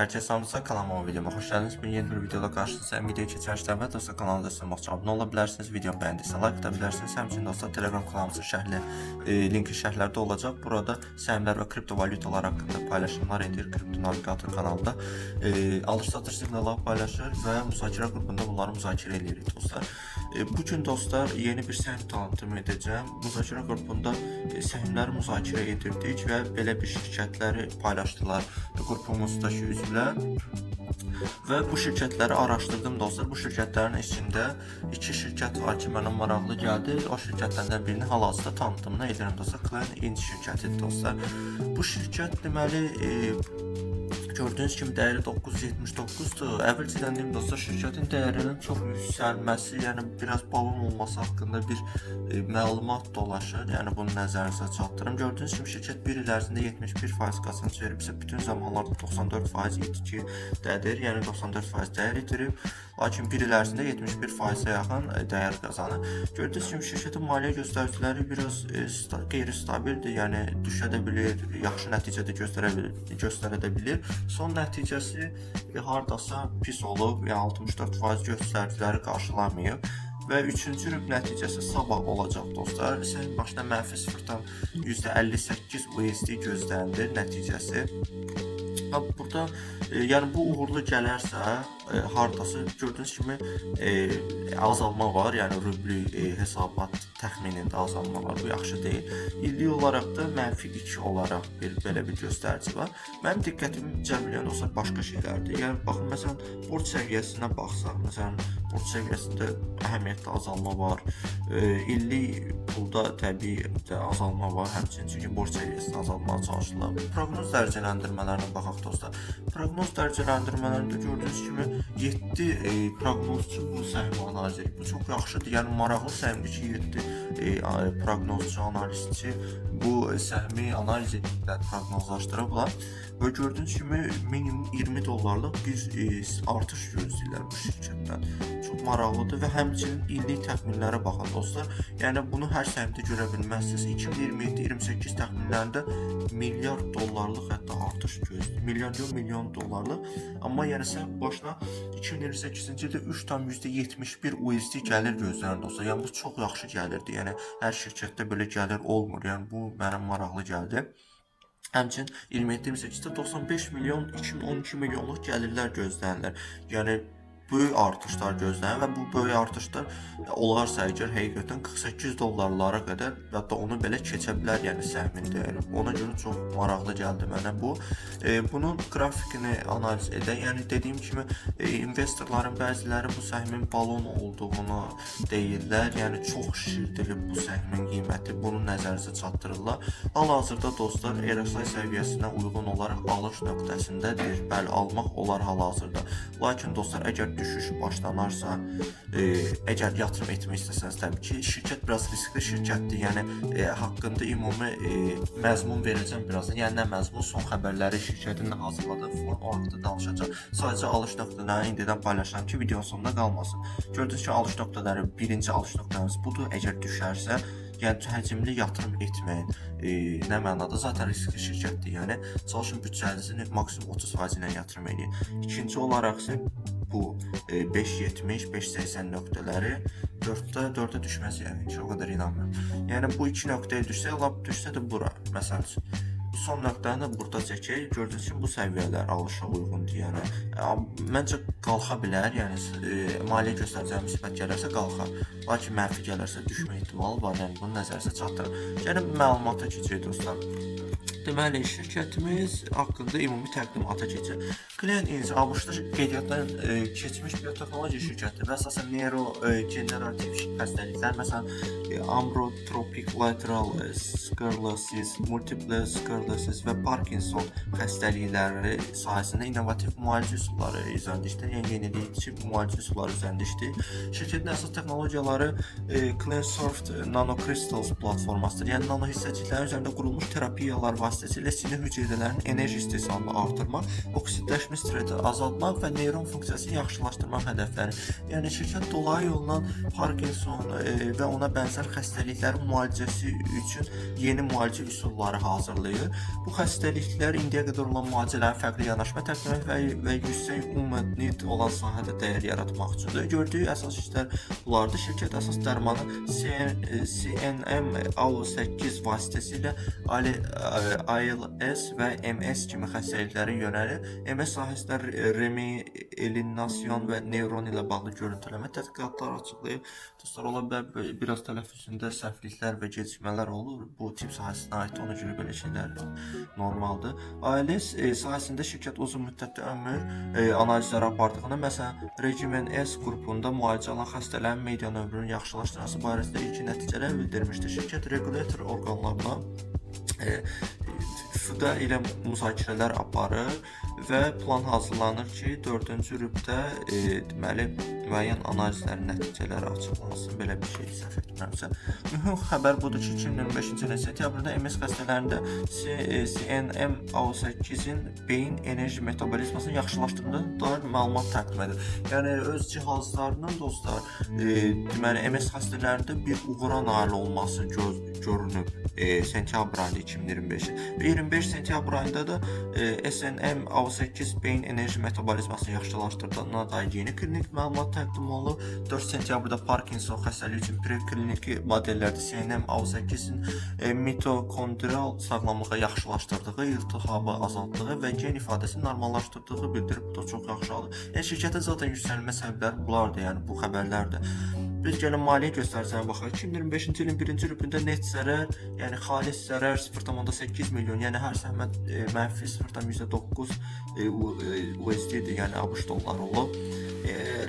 Herkese selamlar, kanalıma, videoma hoş geldiniz. Bugün yeni bir videoda karşınızdayım. Videoya keçərsə əvvəl dostlar, kanalıma destek olmaq üçün abunə ola bilərsiniz. Videomu bəyəndiysə like ata bilərsiniz. Həmçinin dostlar, Telegram kanalımızın şərhli linki şərhlərdə olacaq. Burada səhmlər və kriptovalyutalar haqqında paylaşımlar edir. Kripto Navigator kanalında alış-satış siqnalları paylaşır və müzakirə qrupunda bunları müzakirə edirik dostlar. Bugün dostlar, yeni bir səhm tanıtımı edəcəm. Müzakirə qrupunda səhmləri müzakirə edirdik və belə bir şirkətləri paylaşdılar qrupumuzdakı üzvlər. Və bu şirkətləri araşdırdım dostlar. Bu şirkətlərin içində iki şirkət var ki, mənə maraqlı gəldi. O şirkətlərdən birini hal-hazırda tanıtımını edirəm dostlar. Clene Inc şirkətidir dostlar. Bu şirkət deməli gördüyünüz kimi dəyəri 979-dur. Əvvəlcədən deyim dostlar, şirkətin dəyərinin çox yüksəlməsi, yəni biraz balon olması haqqında bir məlumat dolaşır. Yəni bunu nəzərinizə çatdırım. Gördüyünüz kimi şirkət bir il ərzində 71% qazanc veribsə, bütün zamanlarda 94% itkidədir. Yəni 94% dəyər itirib. Lakin bir il ərzində 71%-ə yaxın dəyər qazanır. Gördüyünüz kimi şirkətin maliyyə göstəriciləri biraz qeyri-stabildir. Yəni düşə də bilir, yaxşı nəticə də göstərə bilir, göstərə də bilir. Son nəticəsi hardasa pis olub, yəni 64% göstəriciləri qarşılamayıb. Və üçüncü rüb nəticəsi sabah olacaq dostlar. Sənin başına mənfi 0,58 USD gözlənilir nəticəsi. Ha, burada yəni bu uğurlu gələrsə, hardasa gördüyünüz kimi azalma var, yəni rüblü hesabat təxminində azalma var. Bu yaxşı deyil. İllik olaraq da mənfi 2 olaraq bir belə bir göstərici var. Mənim diqqətimi cəlb edən dostlar, başqa şeylərdir. Yəni baxın, məsələn, borc səviyyəsinə baxsaq, məsələn, borc səviyyəsində əhəmiyyətli azalma var. İllik pulda təbii də azalma var həmçinin, çünki borc səviyyəsini azaltmağa çalışırlar. Proqnoz dərəcələndirmələrinə baxaq dostlar. Proqnoz dərəcələndirmələrində gördüyünüz kimi 7 proqnozçu bu səhmi analiz edir. Bu çox yaxşıdır. Yəni maraqlı səhmdir ki, 7 proqnozçu, analistçi bu səhmi analiz ediblər, proqnozlaşdırıblar. Və gördüyünüz kimi minimum 20 dollarlıq bir artış gözləyirlər bu şirkətdən. Çox maraqlıdır və həmçinin illik təxminlərə baxın dostlar. Yəni bunu hər səhmdə görə bilməzsiniz. 2027-28 təxminlərində milyard dollarlıq hətta artış gözləyir. Milyard yox, milyon dollarlıq. Amma yəni səhm başına 2028-ci ildə 3,71 USD gəlir gözlənir dostlar. Yəni bu çox yaxşı gəlirdi. Yəni hər şirkətdə belə gəlir olmur. Yəni bu mənə maraqlı gəldi. Həmçinin 27-28-də 95 milyon, 2012 milyonluq gəlirlər gözlənilir. Yəni böyük artışlar gözlənilir və bu böyük artışlar olarsa əgər, həqiqətən 48 dollarlara qədər, hətta onu belə keçə bilər, yəni səhmin dəyəri. Ona görə çox maraqlı gəldi mənə bu. Bunun qrafikini analiz edək. Yəni dediyim kimi investorların bəziləri bu səhmin balon olduğunu deyirlər. Yəni çox şişirdilib bu səhmin qiyməti. Bunu nəzərinizə çatdırırlar. Hal-hazırda dostlar, RSI səviyyəsinə uyğun olaraq alış nöqtəsindədir. Bəli, almaq olar hal-hazırda. Lakin dostlar, əgər düşüş başlanarsa, əgər yatırım etmək istəsəniz, təbii ki, şirkət biraz riskli şirkətdir. Yəni haqqında ümumi məzmun verəcəm birazdan. Yəni nə məzmun, son xəbərləri, şirkətin hazırladığı form, o haqqda danışacağam. Sadəcə alış nöqtələrini indidən paylaşıram ki, videonun sonunda qalmasın. Gördüyünüz kimi alış nöqtələri, birinci alış nöqtəmiz budur. Əgər düşərsə, yəni həcmli yatırım etməyin. Nə mənada? Zaten riskli şirkətdir. Yəni çalışın büdcənizin maksimum 30% ilə yatırım eləyin. İkinci olaraq isə bu 5.70, 5.80 nöqtələri, 4-də 4-ə düşməz yəni ki, o qədər inanmıram. Yəni bu iki nöqtəyə düşsə, lap düşsə də bura, məsəl üçün. Bu son nöqtəni də burada çəkək. Gördüyünüz kimi bu səviyyələr alışa uyğundur. Yəni məncə qalxa bilər. Yəni maliyyə göstəriciləri müsbət gələrsə qalxar. Lakin mənfi gələrsə düşmə ehtimalı var. Yəni bunu nəzərinizə çatdırın. Gəlin məlumata keçək dostlar. Deməli, şirkətimiz haqqında ümumi təqdimata keçək. Clene Inc. ABŞ-da qeydiyyatdan keçmiş biotexnologiya şirkətidir və əsasən neyrogenerativ xəstəliklər, məsələn, amyotropik lateral sklerosis, multiple sklerosis və Parkinson xəstəlikləri sahəsində innovativ müalicə üsulları üzərində işləyir, yəni yenilikçi müalicə üsulları üzərində işləyir. Şirkətin əsas texnologiyaları CleanSurf Nanocrystals platformasıdır. Yəni nano hissəciklərin üzərində qurulmuş terapiyalar vasitəsilə vasitəsilə sinir hüceyrələrinin enerji istehsalını artırmaq, oksidləşmə stresi azaltmaq və neyron funksiyasını yaxşılaşdırmaq hədəfləri. Yəni şirkət dolayı yolla Parkinson və ona bənzər xəstəliklərin müalicəsi üçün yeni müalicə üsulları hazırlayır. Bu xəstəliklər indiyə qədər olan müalicələrin fərqli yanaşma təqdim etmək və yüksək unmet need olan sahədə dəyər yaratmaq üçündür. Gördüyü əsas işlər bunlardır. Şirkət əsas dərmanı CNM-AO8 vasitəsilə ALS və MS kimi xəstəliklərə yönəlir. MS sahəsində remielinasyon və neyron ilə bağlı görüntüləmə tədqiqatları açıqlayıb. Dostlar, ola bilər biraz tələffüzündə səhvliklər və gecikmələr olur. Bu tibb sahəsinə aiddir, ona görə belə şeylər normaldır. ALS sahəsində şirkət uzun müddətli ömür analizləri apardığını, məsələn, Regimen S qrupunda müalicə alan xəstələrin median ömrünün yaxşılaşdırılması barəsində ilkin nəticələr bildirmişdi. Şirkət requlyator orqanlarına FDA ilə müzakirələr aparır və plan hazırlanır ki, 4-cü rübdə deməli müəyyən analizlərin nəticələri açıqlansın. Belə bir şey səhv etmirəmsə. Mühüm xəbər budur ki, 2025-ci ilin sentyabrında MS xəstələrində CNM-AO8-in beyin enerji metabolizmasını yaxşılaşdırdığına dair məlumat təqdim edir. Yəni öz cihazlarının dostlar, deməli MS xəstələrində bir uğura nail olması görünüb sentyabr ayında 2025-ci və 25 sentyabr ayında da SNM-AO8 beyin enerji metabolizmasını yaxşılaşdırdığına dair yeni klinik məlumat təqdim olunub. 4 sentyabrda Parkinson xəstəliyi üçün prekliniki modellərdə CNM-AO8-in mitokondrial sağlamlığı yaxşılaşdırdığı, iltihabı azaltdığı və gen ifadəsini normallaşdırdığı bildirib. Bu da çox yaxşı haldır. Yəni şirkətin zaten yüksəlmə səbəbləri bunlardır, yəni bu xəbərlərdir. Biz gəlin maliyyə göstəricilərinə baxaq. 2025-ci ilin birinci rübündə net zərər, yəni xalis zərər 0,8 milyon, yəni hər səhmə mənfi 0,9 USD-dir, yəni ABŞ dolları olub.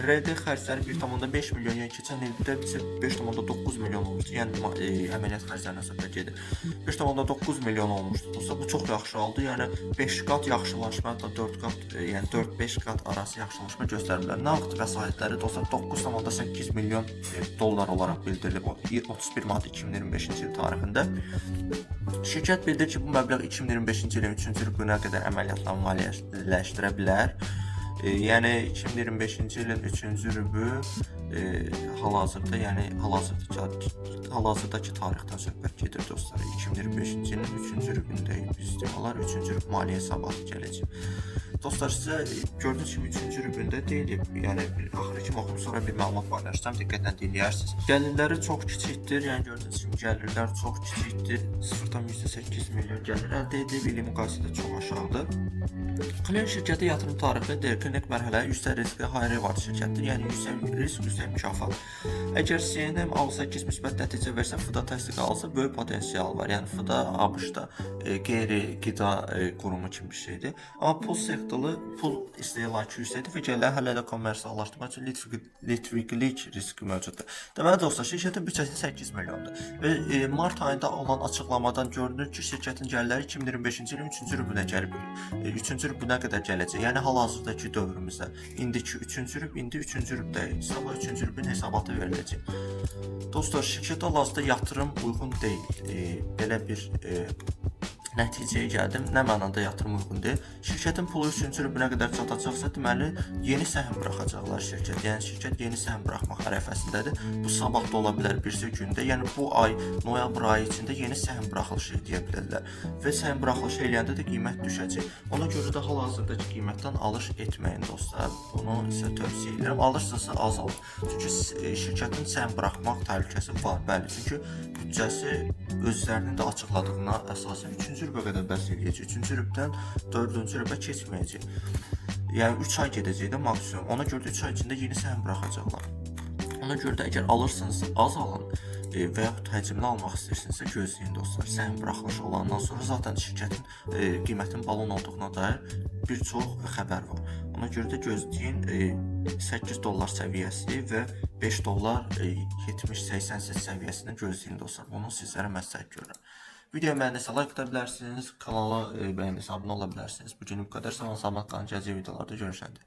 RD xərcləri 1,5 milyon, yəni keçən ildə bizə 5,9 milyon olmuşdu. Yəni əməliyyat xərclərinə hesabla gedir. 5,9 milyon olmuşdu. Dostlar, bu çox yaxşı oldu. Yəni 5 qat yaxşılaşma, hətta 4 qat, yəni 4-5 qat arası yaxşılaşma göstəriblər. Nağd vəsaitləri dostlar 9,8 milyon dollar olaraq bildirilib 31 mart 2025-ci il tarixində. Şirkət bildirir ki, bu məbləğ 2025-ci ilin 3-cü rübünə qədər əməliyyatları maliyyələşdirə bilər. Yəni 2025-ci ilin 3-cü rübü hal-hazırda, yəni hal-hazırdakı tarixdən söhbət gedir dostlar. 2025-ci ilin 3-cü rübündəyik biz demək olar, 3-cü rüb maliyyə hesabatı gələcək. Dostlar, sizə gördüyünüz kimi 3-cü rübündə deyilib. Yəni axırı kimi oxuyum, sonra bir məlumat paylaşacağam, diqqətlə dinləyərsiniz. Gəlirləri çox kiçikdir. Yəni gördüyünüz kimi gəlirlər çox kiçikdir. 0,8 milyon gəlir əldə edib, ili müqayisədə çox aşağıdır. Clear şirkəti yatırım tarixi deyil, klinik mərhələ yüksək riskli high reward şirkətdir. Yəni yüksək risk, yüksək mükafat. Əgər CNM 8 müsbət nəticə versə, FDA təsdiq alsa böyük potensial var. Yəni FDA ABŞ-da qeyri-qida qurumu kimi bir şeydir. Amma pul sektoru, pul istehlakı yüksəkdir və gəlirləri hələ də kommersiallaşdırmaq üçün likvidlik riski mövcuddur. Deməli dostlar, şirkətin büdcəsi 8 milyondur və mart ayında olan açıqlamadan görünür ki, şirkətin gəlirləri 2025-ci ilin 3-cü rübünə gəlib, 3-cü rübünə qədər gələcək. Yəni hal-hazırdakı dövrümüzdə indiki 3-cü rüb, indi 3-cü rübdəyik. Sabah 3-cü rübün hesabatı veriləcək. Dostlar, şirkətə hal-hazırda yatırım uyğun deyil. Belə bir nəticəyə gəldim. Nə mənada yatırım uyğun deyil? Şirkətin pulu 3-cü rübünə qədər çatacaqsa, deməli yeni səhm buraxacaqlar şirkət. Yəni şirkət yeni səhm buraxmaq ərəfəsindədir. Bu sabah da ola bilər, birisi gündə. Yəni bu ay, noyabr ayı içində yeni səhm buraxılışı eləyə bilərlər. Və səhm buraxılışı eləyəndə də qiymət düşəcək. Ona görə də hal-hazırdakı qiymətdən alış etməyin dostlar. Bunu sizə tövsiyə edirəm. Alırsınızsa az alın. Çünki şirkətin səhm buraxmaq təhlükəsi var. Bəli, çünki büdcəsi özlərinin də açıqladığına əsasən 3-cü rübə qədər bəs eləyəcək. 3-cü rübdən 4-cü rübə keçməyəcək. Yəni 3 ay gedəcək də maksimum. Ona görə də 3 ay içində yeni səhm buraxacaqlar. Ona görə də əgər alırsınızsa az alın və yaxud həcmli almaq istəyirsinizsə gözləyin dostlar. Səhm buraxılışı olandan sonra zaten şirkətin qiymətinin balon olduğuna dair bir çox xəbər var. Ona görə də gözləyin 8 dollar səviyyəsi və 5 dollar 70-80 sent səviyyəsini gözləyin dostlar. Bunu sizlərə məsləhət görürəm. Videoyu bəyəndirsə like ata bilərsiniz, kanala bəyəndirsə abunə ola bilərsiniz. Bu günlük bu qədər. Sağ olun, salamat qalın. Gələcək videolarda görüşəndə.